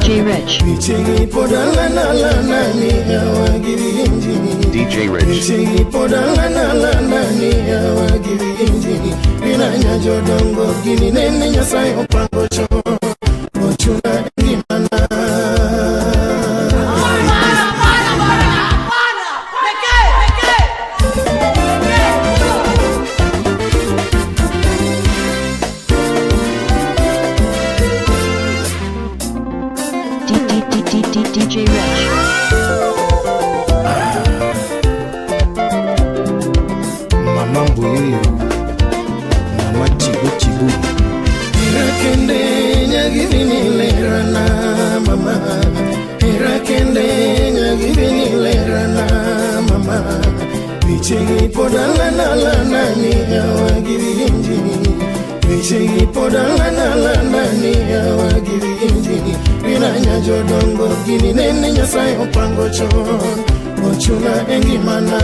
DJ Rich. Pichegi podalana lana ni awagiri. DJ Rich. Pichegi podalana lana ni awagiri. Rinanya jodongo gini nene Nyasaye opango chon. Ochuna ngimana. DJ Rich. Mama Mbuyu, Mama Chibu Chibu. Irakende nyagirini lerana mama. Irakende nyagirini lerana mama. Pichegi podalana lana ni awagiri. Pichegi podalana lana ni awagiri. Rinanya jodongo gini nene Nyasaye opango chon. Ochuna engimana.